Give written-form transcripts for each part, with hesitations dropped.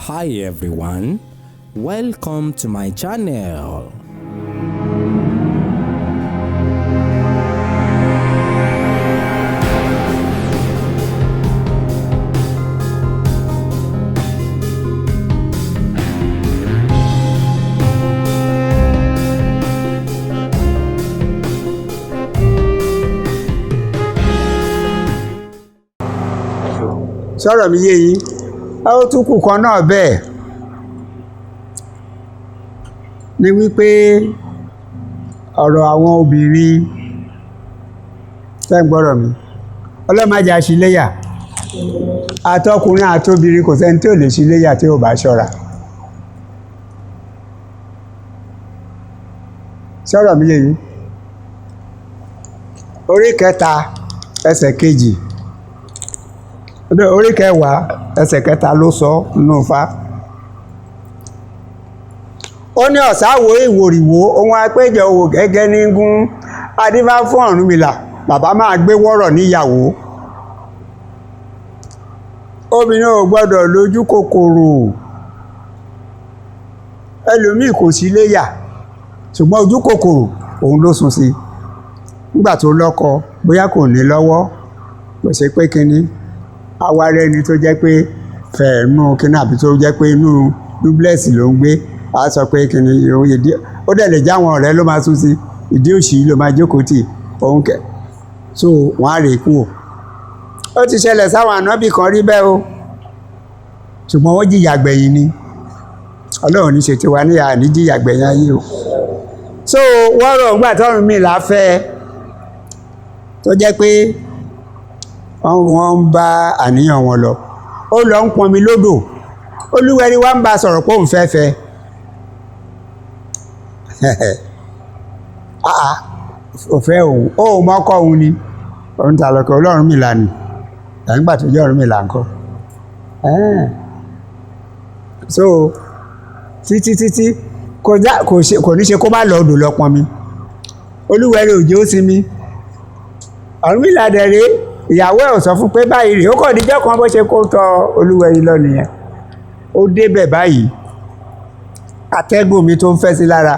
Hi everyone, welcome to my channel. Sọ̀rọ̀ mi yé yín? Ó tún kù kan náà bẹ́ẹ̀ ni wípé ọ̀rọ̀ àwọn obìnrin tẹ́ ń gbọ́rọ̀ mi, ọlọ́mọdé aṣíléyà, àtọkùnrin àtobìnrin, kò sẹ́ni tí ò lè ṣíléyà tí ò bá ṣọ́ra. Sọ̀rọ̀ mi yé yín? Orí 3 ẹsẹ̀ 2, orí 10 ẹsẹ̀ 3 ló sọ nínú Ifá. Ó ní ọ̀sáwò ìwòrìwò ohun apéjọ òwò gẹ́gẹ́ ní gún adífá fún Ọ̀rúnmìlà, bàbá máa gbé wọ́rọ̀ níyàwó. Obìnrin ò gbọ́dọ̀ lójú kòkòrò. Ẹlòmíì kò sí léyà, ṣùgbọ́n ojú kòkòrò òun ló sùn sí. Nígbà tó lọ́kọ, bóyá kò ní lọ́wọ́, kò ṣe pé kinní awárẹ́ ni tó jẹ́ pé fẹ̀ẹ́nù kinní, àbí tó jẹ́ pé inú duplex ló ń gbé, a sọ pé kinní ìdí ó dẹ̀ lè já àwọn ọ̀rẹ́ ló máa sún sí ìdí òṣì ló máa jókòó tì òun kẹ̀, so wọ́n á rè kú o. Ó ti ṣẹlẹ̀ sáwọn ànábì kan rí bẹ́ẹ̀ o, ṣùgbọ́n wọ́n jìyà gbẹ̀yìn ni. Ọlọ́run ní ṣe tiwa níyà ní jìyà gbẹ̀yìn ayé o. So wọ́n rọ̀ ńgbà tọ́run mi là fẹ́ tó jẹ́ pé wọ́n ń bá àníyàn wọn lọ. Ó lọ ń pọnmi lódò, Olúwẹ̀rí wa ń bá sọ̀rọ̀ pé òun fẹ́ fẹ́. Òfẹ́ òun ó mọ́kọ́ òun ni òun ta lọ́kọ̀ Ọlọ́run mi là ní ẹ̀ńgbà tó jẹ́ Ọ̀rúnmìlà ńkọ́. So títí títí kò ní ṣe kó má lọ odò lọ pọnmi. Olúwẹ̀rí òjò ó sinmi. Ọ̀rúnmìlà dẹ̀rẹ̀ ìyàwó ẹ̀ ò sọ fún pé báyìí rèé, ó kàn díjọ́ kan bó ṣe kó tọ Olúwẹ̀rí lọ nìyẹn. Ó débẹ̀ báyìí, atẹ́gùn mi tó ń fẹ́ sí lára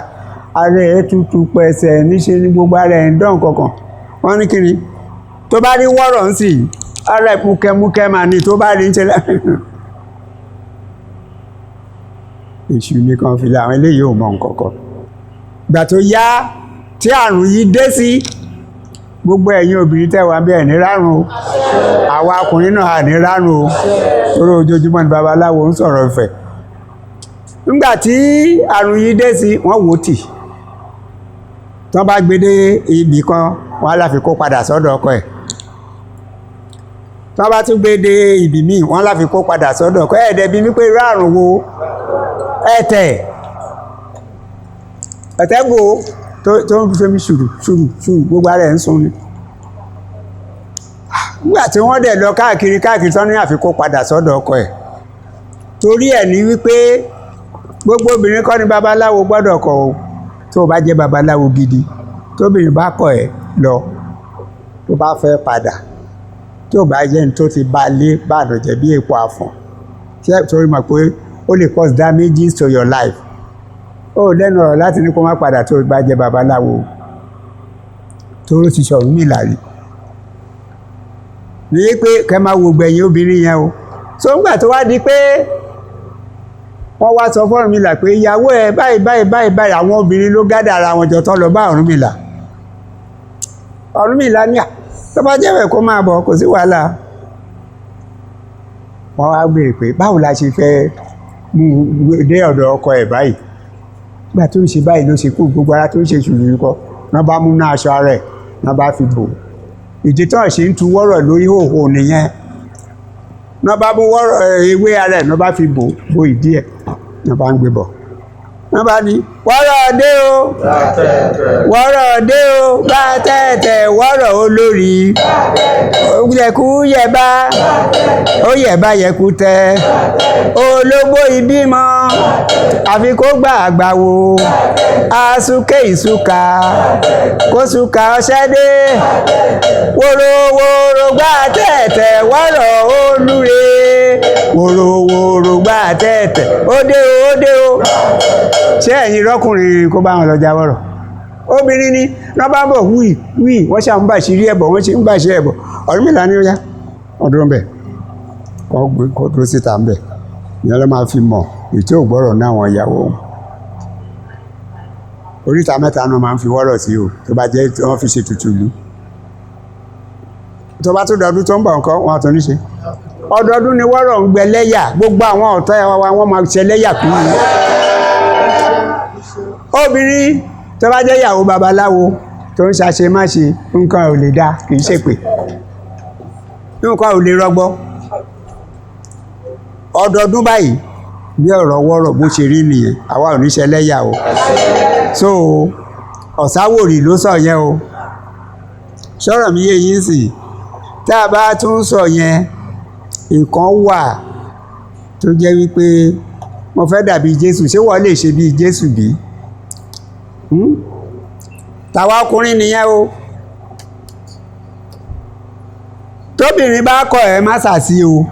ara ẹ̀ tutù pẹ̀sẹ̀, níṣe ní gbogbo ara ẹ̀ ń dán kankan. Wọ́n ní kíni tó bá rí wọ́rọ̀ ń sì ara ẹ̀ múkẹ́múkẹ́ máa ní tó bá rí ń ṣe lá. Èṣù nìkan fi làwọn eléyìí ò mọ nǹkan kan. Ìgbà tó yá tí àrùn yìí dé sí gbogbo ẹ̀yin obìnrin tẹ́ wà bí ẹ̀ ní rárun o, àwa ọkùnrin náà à ní rárun o, torí ojoojúmọ́ ni babaláwo ń sọ̀rọ̀ ìfẹ́. Nígbà tí àrùn yìí dé sí, wọ́n wò tì. Tí wọ́n bá gbé dé ibì kan, wọ́n á láfi kó padà sọ́dọ̀ ọkọ ẹ̀. Tí wọ́n bá tún gbé dé ibì míì, wọ́n á láfi kó padà sọ́dọ̀ ọkọ ẹ̀. Ẹ̀ẹ́dẹ̀ bí mi pé irú àrùn wo ẹ̀tẹ̀ ẹ̀tẹ̀ bò tó ń fi mi ṣùrù ṣùrù ṣùrù, gbogbo ara ẹ̀ ń sun ni. Nígbà tí wọ́n dẹ̀ lọ káàkiri káàkiri tán ní àfi kó padà sọ́dọ̀ ọkọ ẹ̀. Torí ẹ̀ ní wípé gbogbo obìnrin kọ́ ni babaláwo gbọ́dọ̀ kọ̀ o. Tó o bá jẹ́ babaláwo gidi, tóbìnrin bá kọ̀ ẹ́ lọ, tó bá fẹ́ padà, tó o bá jẹ́ ní tó ti bá lé bàdànjẹ́ bí èpo àfọ̀n, torí mọ̀ pé ó lè cause damages to your life. Ó lẹ́nu ọ̀rọ̀ láti ní kó má padà tó o bá jẹ́ babaláwo. Torí ó ti sọ̀rọ̀ mí làrí. Ní pé kẹ́ máa wo gbẹ̀yìn obìnrin yẹn o. So ńgbà tó wá di pé wọ́n wá sọ fún Ọ̀rúnmìlà pé ìyàwó ẹ̀ báyìí báyìí báyìí báyìí, àwọn obìnrin ló gádà ara wọn jọ tán lọ bá Ọ̀rúnmìlà. Ọ̀rúnmìlà ní à tó bá jẹ́ bẹ́ẹ̀ kó máa bọ̀, kò sí wàhálà. Wọ́n wá béèrè pé báwo la ṣe fẹ́ mú dé ọ̀dọ̀ ọkọ ẹ̀ báyìí. Nígbà tó ń ṣe báyìí ló ṣe kú, gbogbo ara tó ń ṣe ṣùrù kọ́, wọ́n bá mú náà aṣọ ara ẹ̀, wọ́n bá fi bò. Ìdí tó ṣe ń tu wọ́rọ̀ lórí hòhò nìyẹn. Wọ́n bá mú wọ́rọ̀ ewé ara ẹ̀, wọ́n bá fi bò bo ìdí ẹ̀, wọ́n bá ń gbé bọ̀. Wọ́n bá ní wọ́rọ̀ dé o, wọ́rọ̀ dé o, bá tẹ̀tẹ̀ wọ́rọ̀ olórí. Yẹ̀kú yẹ̀bá, ó yẹ̀bá yẹ̀kú tẹ̀, ológbò ìbímọ, àfi kó gbà àgbà wo, asuké ìsúka, kó súka ọṣẹ́ dé, wòròwòrò gbà tẹ̀tẹ̀ wọ́rọ̀ olúre, wòròwòrò gbà tẹ́ẹ̀tẹ̀, ó dé o, ó dé o. Ṣé ẹ̀yin rọ́kùnrin kó bá wọn lọ jáwọ́rọ̀? Obìnrin ni wọ́n bá bọ̀ wíì wíì, wọ́n ṣà ń bàṣírí ẹ̀bọ̀, wọ́n ṣe ń bàṣírí ẹ̀bọ̀. Ọ̀rúnmìlà ni ó yá ọdún bẹ̀ kọ́ dúró síta ń bẹ̀. Ìyẹn ló máa fi mọ̀ ètò ògbọ́rọ̀ náà àwọn ìyàwó òun. Oríta mẹ́ta náà máa ń fi wọ́rọ̀ sí o, tó bá jẹ́ wọ́n fi ṣe tutù ìlú. Tó bá tó dọdún tó ń bọ̀ nǹkan, wọn àtún níṣe. Ọdọọdún ni wọ́rọ̀ ń gbẹ lẹ́yà, gbogbo àwọn ọ̀tá wa wọ́n máa ṣe lẹ́yà kú. Obìnrin tó bá jẹ́ ìyàwó babaláwo tó ń ṣàṣe má ṣe, nǹkan ò lè dá, kì í ṣèpè, nǹkan ò lè rọgbọ. Ọdọọdún báyìí bí ọ̀rọ̀ wọ́rọ̀ bó ṣe rí nìyẹn, àwa ò ní ṣe lẹ́yà o. So Ọ̀sáwòrì ló sọ yẹn o. Sọ̀rọ̀ mi yé yín sì. Tá a bá tún sọ yẹn, nǹkan wà tó jẹ́ wípé mo fẹ́ dàbí Jésù, ṣé wọ́n lè ṣe bí Jésù bí? Tàwa ọkùnrin nìyẹn o. Tóbìnrin bá kọ̀ ẹ́ má ṣàṣì o,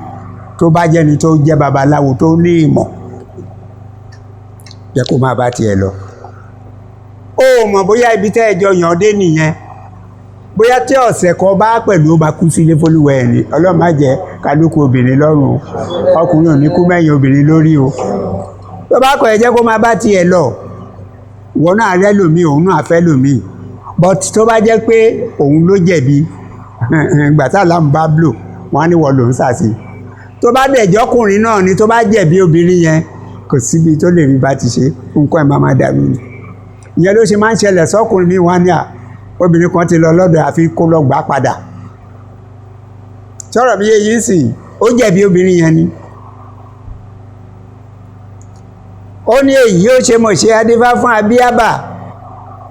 tó bá jẹ́ni tó jẹ́ babaláwo tó ní ìmọ̀, jẹ́ kó máa bá tiẹ̀ lọ. O mọ̀ bóyá ibi tẹ́ ẹ jọ yàn dé nìyẹn, bóyá tí ọ̀sẹ̀ kan bá pẹ̀lú ó bá kú sílé fólúwẹ̀ ẹ̀ ní. Ọlọ́run má jẹ́ kálukú obìnrin lọ́rùn o, ọkùnrin ò ní kú mẹ́yìn obìnrin lórí o. Tó bá kọ̀ ẹ́ jẹ́ kó máa bá tiẹ̀ lọ, ìwọ náà rẹ́ lòmíì, òun náà fẹ́ lòmíì. But tó bá jẹ́ pé òun ló jẹ̀bi, ìgbà tá àlámù bá blow, wọ́n á ní wọ́n lòún sàṣì. Tó bá dẹ̀jọ́kùnrin náà ni tó bá jẹ̀bi obìnrin yẹn, kò síbi tó lè rí bá ti ṣe, nǹkan ẹ̀ máa máa dàrú ni. Ìyẹn ló ṣe máa ń ṣẹlẹ̀ sọ́kùnrin mi, wọ́n á ní à, obìnrin kan ti lọ lọ́dọ̀ àfi kó lọ gbà padà. Sọ̀rọ̀ mi yé yín sì, ó jẹ̀bi obìnrin yẹn ni. Ó ní èyí ó ṣe mọ̀ ṣe adífá fún abíábà,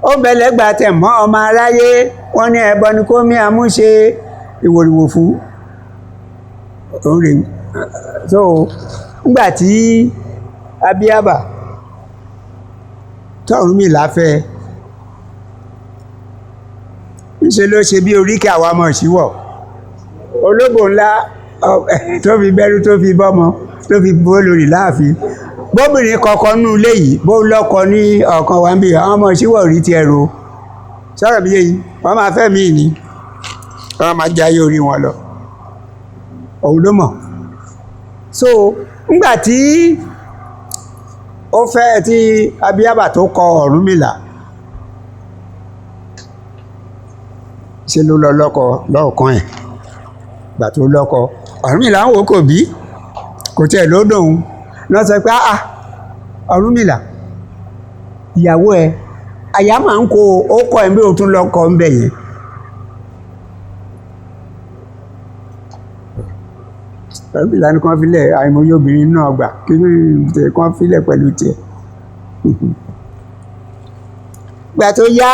ó bẹ̀lẹ́gbà tẹ̀ mọ́ ọmọ aráyé, wọ́n ní ẹbọ ni kó mí àmúṣe ìwòrìwò fún. So nígbà tí abíábà tỌ̀rúnmìlà fẹ́, ńṣe ló ṣe bí oríkì àwa ọmọ ìṣíwọ̀, ológbò ńlá tó fi bẹ́rù tó fi bọ́mọ tó fi bó lórí láàfin. Bóbìnrin kọ̀ọ̀kan nínú ilé yìí bó lọ́kọ ní ọ̀kan wa ń bí àwọn ọmọ ìṣíwọ̀ rí ti ẹ̀rọ. Sọ̀rọ̀ mi yé yìí, wọ́n máa fẹ́ mí ni, wọ́n máa jayé orí wọn lọ. Òun ló mọ̀. So nígbà tí ó fẹ́ tí abíábà tó kọ Ọ̀rúnmìlà, ṣe ló lọ lọ́kọ lọ́ọ̀kan ẹ̀. Ìgbà tó lọ́kọ, Ọ̀rúnmìlà ń wò kò bí, kò tiẹ̀ ló dòun. Lọ́ sọ pé àà Ọ̀rúnmìlà, ìyàwó ẹ, àyà máa ń kó ó kọ ẹ̀ bí o tún lọ́kọ ń bẹ̀ yẹn. Ọ̀rúnmìlà ní kàn filẹ̀ àìmọye obìnrin náà gbà kí ní kàn filẹ̀ pẹ̀lú tiẹ̀. Ìgbà tó yá,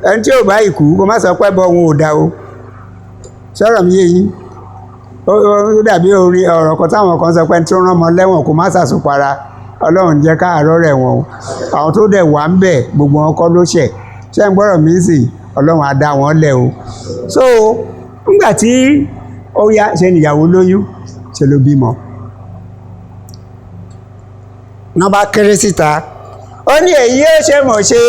ẹni tí ò bá ìkú kó má sọ pé bọ́ òun ò da o. Sọ̀rọ̀ mi yé yín. Ó dàbí orin ọ̀rọ̀ kan táwọn kan sọ pé ẹni tí ó rán ọmọ lẹ́wọ̀n kó má sàsùpara, Ọlọ́run jẹ́ káàárọ̀ rẹ̀ wọ̀n o. Àwọn tó dẹ̀ wà ń bẹ̀ gbogbo wọn kọ́ ló ṣẹ̀. Ṣé ń gbọ́rọ̀ mi sì, Ọlọ́run á dá wọn lẹ̀ o. So nígbà tí ó yá, ṣe níyàwó lóyún, ṣe ló bímọ. Wọ́n bá kéré síta. Ó ní èyí ó ṣe mọ̀ ṣe,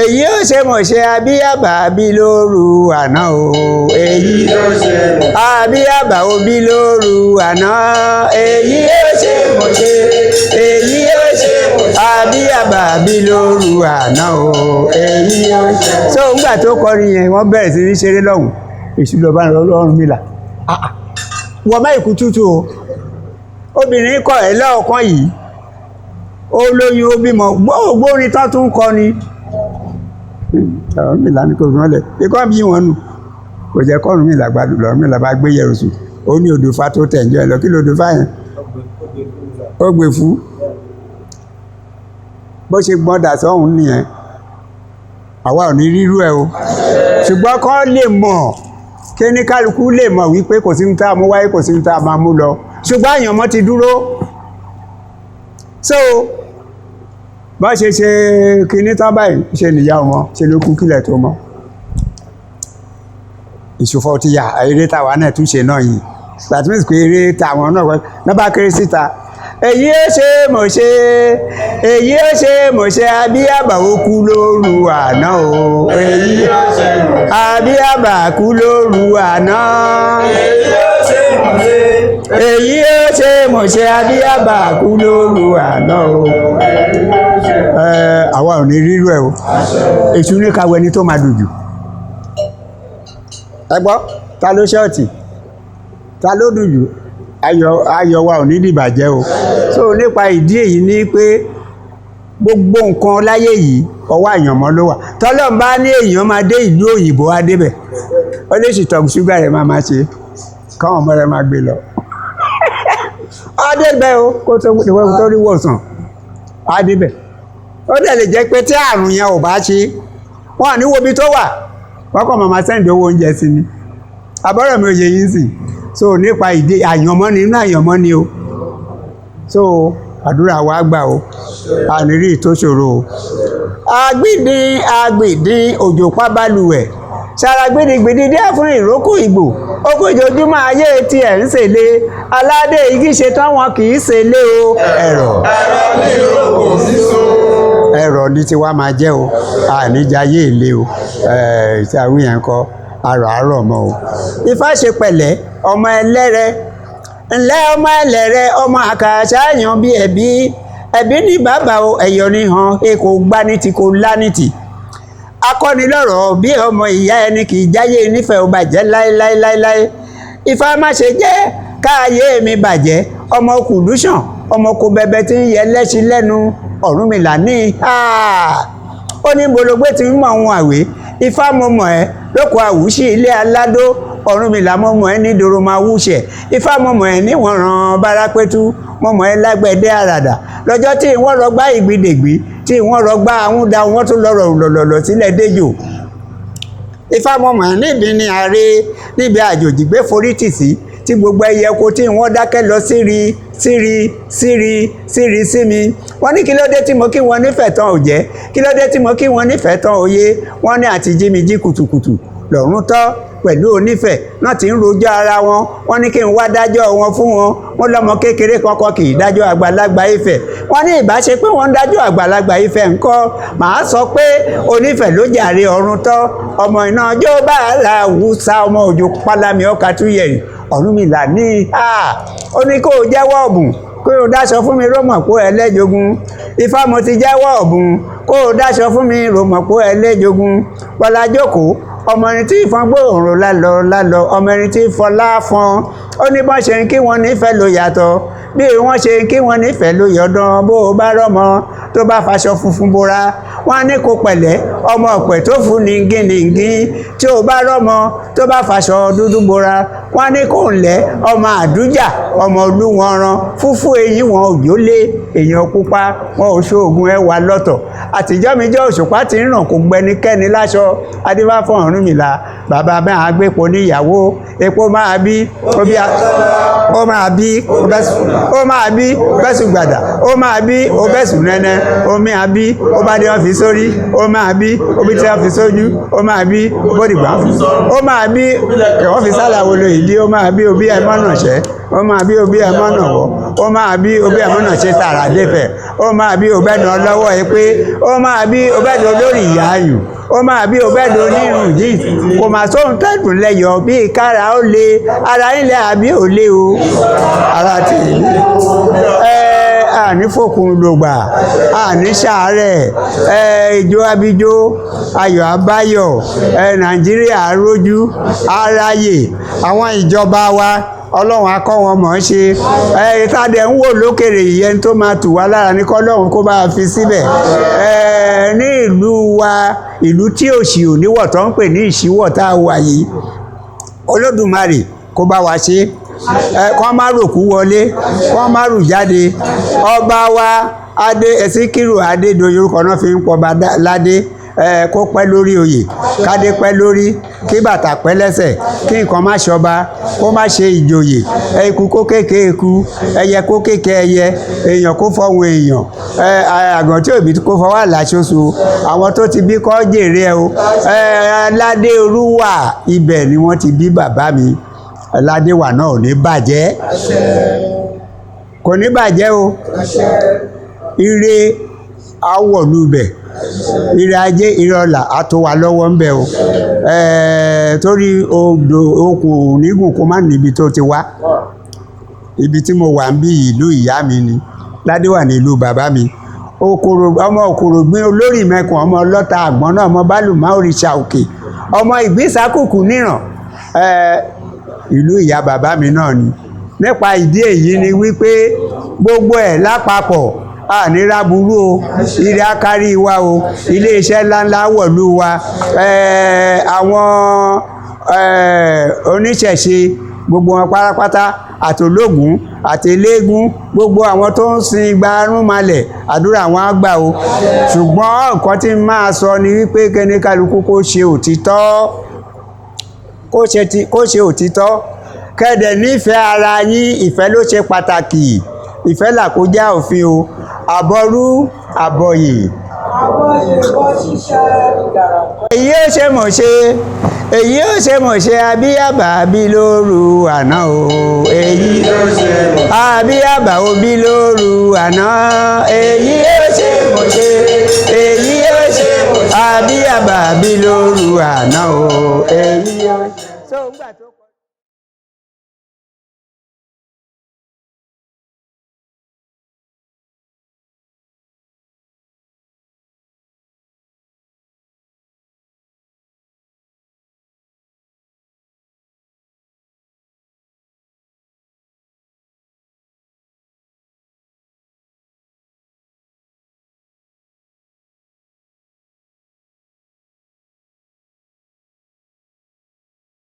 èyí ó ṣe mọ̀ ṣe abíyábà bí lóru àná o. Èyí ó ṣe mọ̀. Abíyábà ó bí lóru àná. Èyí ó ṣe mọ̀ ṣe, èyí ó ṣe mọ̀ ṣe abíyábà bí lóru àná o. Èyí ó ṣe. So nígbà tó kọrin yẹn, wọ́n bẹ̀rẹ̀ sí ní ṣeré lọ́hùn. Èṣù lọ bá Ọ̀rúnmìlà. Wọ́n má ìkú tútù o. Obìnrin kọ̀ ẹ́ lọ́ọ̀kan yìí, ó lóyún ó bímọ, gbórin tán tún kọ ni. Ọ̀rúnmìlà ní kò fi wọ́n lẹ̀, ikọ́ bí wọ́n nù. Kò jẹ́ kọ́rùnmìlà gbádùn, lọ́rùnmìlà bá gbé yẹ̀rù sùn. Ó ní odò fa tó tẹ̀ ń jọ ẹ lọ, kí lodò fa yẹn? Ó gbé fún. Bó ṣe gbọ́n dà sọ́hùn nìyẹn. Àwa ò ní rírú ẹ o. Ṣùgbọ́n kọ́ lè mọ̀, kí ní kálukú lè mọ̀ wípé kò sí ní tá a mú wáyé, kò sí ní tá a máa mú lọ. Ṣùgbọ́n àyànmọ́ ti dúró. So bá ṣe ṣe kinní tán báyìí, ṣe nìyá ọmọ, ṣe ló kú kílẹ̀ tó mọ́. Ìṣòfò ti yà, eré táwa náà tún ṣe náà yìí. That means pé eré tàwọn náà kọ́ náà bá kéré síta. Èyí ó ṣe mò ṣe, èyí ó ṣe mò ṣe, abíyàbà ó kú lóru àná o. Èyí abíyàbà kú lóru àná. Èyí ó ṣe mò ṣe, abíyàbà kú lóru àná o. Àwa ò ní rírú ẹ o. Èṣù ní ká wẹni tó máa dùn jù. Ẹ gbọ́, ta ló ṣọ́ọ̀tì, ta ló dùn jù? Ayọ̀ wa ò ní dìbàjẹ́ o. So nípa ìdí èyí ni pé gbogbo nǹkan láyé yìí, ọwọ́ àyànmọ́ ló wà. Tọ́lọ́run bá ní èèyàn máa dé ìlú òyìnbó, á débẹ̀. Ó lè sì tọ́jú ṣúgà rẹ̀, máa ṣe káwọn ọmọ rẹ̀ máa gbé lọ, á débẹ̀ o. Kó tó rí wòsàn, á débẹ̀. Ó dẹ̀ lè jẹ́ pé tí àrùn yẹn ò bá ṣe, wọ́n à ní wo ibi tó wà, wọ́n kàn máa send owó oúnjẹ sí ni. Àbọ̀rọ̀ mi ò yẹ yín sì. So nípa ìdí àyànmọ́ ni, inú àyànmọ́ ni o. So àdúrà wa gbà o, ànírí tó ṣòro o. Agbídin agbìdín òjò pábálùwẹ̀ ṣara gbìdìgbìdì díẹ̀ fún ìrókò ìgbò ó kó ìjojúmọ́ ayé tiẹ̀ ń ṣèlè aládé igi ṣe tán, wọn kì í ṣèlè o. Ẹ̀rọ Ẹ̀rọ ní ìrókò sísun. Ẹ̀rọ ní tiwa máa jẹ́ o, àníjayé ìlé o. Tí a wí yẹn kọ́ àrọ̀ àárọ̀ mọ́ o. Ifá ṣe pẹ̀lẹ́, ọmọ ẹlẹ́rẹ ńlẹ́, ọmọ ẹlẹ́rẹ, ọmọ àkàṣà yan bí ẹ̀bí ẹ̀bí ní bàbá o. Ẹ̀yọ̀ ní hàn èkó gbá ní ti kò lá ní ti akọ́nilọ́rọ̀ bí ọmọ ìyá ẹni kì í jáyé nífẹ̀ẹ́ ò bàjẹ́ láéláéláéláé. Ifá má ṣe jẹ́ káàyé mi bàjẹ́. Ọmọ kùdùsàn, ọmọ kò bẹbẹ tí ń yẹ lẹ́sìn lẹ́nu. Ọ̀rúnmìlà ní ó ní bológbé tí ń mọ ohun àwé. Ifá, mo mọ̀ ẹ́ lóko àwùsí ilé aládó. Ọ̀rúnmìlà, mo mọ̀ ẹ́ ní dòrò máa wúṣẹ̀. Ifá, mo mọ̀ ẹ́ níwọ̀n ràn bárápẹ́tù, mo mọ̀ ẹ́ lágbẹ̀dẹ àràdà lọ́jọ́ tí wọ́n rọgbá ìgbìdègbì, tí wọ́n rọgbá àwọn da wọ́n tún lọ́rọ̀ lọ̀lọ̀lọ̀ sílẹ̀ déjò. Ifá, mo mọ̀ ẹ́ níbi ní àárẹ̀, níbi àjòjì gbé forí tì sí, tí gbogbo ẹyẹ oko tí wọ́n dákẹ́ lọ síri síri síri síri sí mi. Wọ́n ní kí ló dé tí mo kí wọn nífẹ̀ẹ́ tán ò jẹ́? Kí ló dé tí mo kí wọn nífẹ̀ẹ́ tán òye? Wọ́n ní àti jí mi jí kùtùkùtù lọ́rùn tọ́ pẹ̀lú onífẹ̀ náà tí ń rojọ́ ara wọn. Wọ́n ní kí n wá dájọ́ wọn fún wọn. Wọ́n lọ́mọ kékeré kankan kì í dájọ́ àgbàlagbà Ifẹ̀. Wọ́n ní ìbáṣe pé wọ́n ń dájọ́ àgbàlagbà Ifẹ̀ ńkọ́, màá sọ pé onífẹ̀ ló jàre. Ọ̀run tọ́ ọmọ iná ọjọ́ bá ra wùsà, ọmọ òjò pálámi ọkà túyẹ̀rì. Ọ̀rúnmìlà ní ó ní kó o jẹ́wọ́ ọ̀bùn, kó o dáṣọ fún mi rómọ̀ pé ẹlẹ́jogun. Ifá, mo ti jẹ́wọ́ ọ̀bùn, kó o dáṣọ fún mi rómọ̀ pé ẹlẹ́jogun. Bọ́lá jókòó, ọmọ ẹni tí ìfọn gbòòrò lálọ lálọ, ọmọ ẹni tí fọlá fọn. Ó ní bọ́n ṣe ń kí wọn nífẹ̀ẹ́ ló yàtọ̀, bí wọ́n ṣe ń kí wọn nífẹ̀ẹ́ ló yọ̀dán. Bó o bá rọ́mọ tó bá faṣọ funfun bora, wọ́n á ní kó pẹ̀lẹ́, ọmọ ọ̀pẹ̀ tó fún ní gíníngín. Tí o bá rọ́mọ tó bá faṣọ dúdú bora, wọ́n á ní kó ńlẹ̀, ọmọ àdújà, ọmọ olúwọ̀nran fúfú, eyín wọn òjò lé èèyàn pupa wọn ò ṣoògùn ẹwà lọ́tọ̀. Àtijọ́ mi jẹ́ òṣùpá tí ń ràn kó gbẹnikẹ́ni láṣọ. Adífá fún Ọ̀rúnmìlà, bàbá máa gbépo níyàwó, epo máa bí, ó máa bí, ó máa bí bẹ́sù gbàdà, ó máa bí ó bẹ́sù nẹ́nẹ́, omi àbí ó bá dé ọ́fíìsì sórí, ó máa bí omi tí wọ́n fi sójú, ó máa bí bódìgbà, ó máa bí wọ́n fi sálàwò lo ìdí, ó máa bí òbí ẹ̀mọ́nàṣẹ́, ó máa bí òbí ẹ̀mọ́nàwọ́, ó máa bí òbí ẹ̀mọ́nàṣẹ́ tààrà dẹ́fẹ̀, ó máa bí òbẹ́dùn ọlọ́wọ́ ẹ pé, ó máa bí òbẹ́dùn olórí ìyá ayù, ó máa bí òbẹ́dùn onírùn yìí. Kò máa sóhun tẹ́dùn lẹ́yọ̀ bí kára ó le ara ilẹ̀ àbí ò lé o ara tì í. Ẹ àní fòkun lògbà, àní sàárẹ̀ ẹ, ìjó abijó, ayọ̀ abáyọ̀ ẹ, Nàìjíríà rójú aráyè. Àwọn ìjọba wa, Ọlọ́run á kọ́ wọn mọ̀ ọ́n ṣe. Ẹ ìtàdé ń wò lókèrè ìyẹn tó máa tù wá lára ní kọ́lọ́run kó bá a fi síbẹ̀. Ẹ ní ìlú wa, ìlú tí òṣì ò níwọ̀ tó ń pè ní ìṣíwọ̀ tá a wà yìí, Olódùmarè kó bá wa ṣe ẹ, kó má ròkú wọlé, kó má rù jáde. Ọba wa adé Síkírù Adédoyin, orúkọ náà fi ń pọba ládé ẹ, kó pẹ́ lórí oyè, kádé pẹ́ lórí, kí bàtà pẹ́ lẹ́sẹ̀, kí nǹkan má ṣọba, kó má ṣe ìjòyè. Eku kó kéèké eku, ẹyẹ kó kéèké ẹyẹ, èèyàn kó fọhùn èèyàn, ẹ àgàn tí òbí kó fọwọ́ àlàṣoṣo, àwọn tó ti bí kọ́ jèrè ẹ o. Ẹ aládé olúwà, ibẹ̀ ni wọ́n ti bí bàbá mi. Ládéwà náà ò ní bàjẹ́, kò ní bàjẹ́ o. Ire awọ̀lú bẹ̀, ire ajé, ire ọlà á tó wa lọ́wọ́ ń bẹ̀ o. Torí odò okùn onígùn kó má níbi tó ti wá. Ibi tí mo wà ń bí ìlú ìyá mi ni Ládéwà, ní ìlú bàbá mi. Okòrò ọmọ òkòrò gbin olórí mẹ́kùn, ọmọ ọlọ́ta àgbọ̀n náà, ọmọ bálùmá òrìṣà òkè, ọmọ ìgbésàkùkù níran. Ìlú ìyá bàbá mi náà ni. Nípa ìdí èyí ni wípé gbogbo ẹ̀ lápapọ̀, ànírà burú o, ire akárí wa o, iléeṣẹ́ ńláńlá wọ̀lú wa. Àwọn oníṣẹ̀ṣe gbogbo wọn pátápátá, àtòlógún àti eléégún, gbogbo àwọn tó ń sin igba arúnmalẹ̀, àdúrà wọn á gbà o. Ṣùgbọ́n nǹkan tí n máa sọ ni wípé kẹ́ni kálukú kó ṣe òtítọ́, kó ṣe òtítọ́, kẹ́dẹ̀ nífẹ̀ẹ́ ara yín. Ìfẹ́ ló ṣe pàtàkì, ìfẹ́ làkójá òfin o. Àbọrú àbọ̀yè. Àbọ̀yè bọ́ ṣíṣẹ́ ìdàràkọ́. Èyí ó ṣe mọ̀ ṣe, èyí ó ṣe mọ̀ ṣe, abíyàbá bí lóru àná o. Èyí abíyàbá òbí lóru àná. Èyí ó ṣe mọ̀ ṣe, èyí ó ṣe mọ̀ ṣe, abíyàbá bí lóru àná o. Èyí ó ṣe. So, ńgbà tó.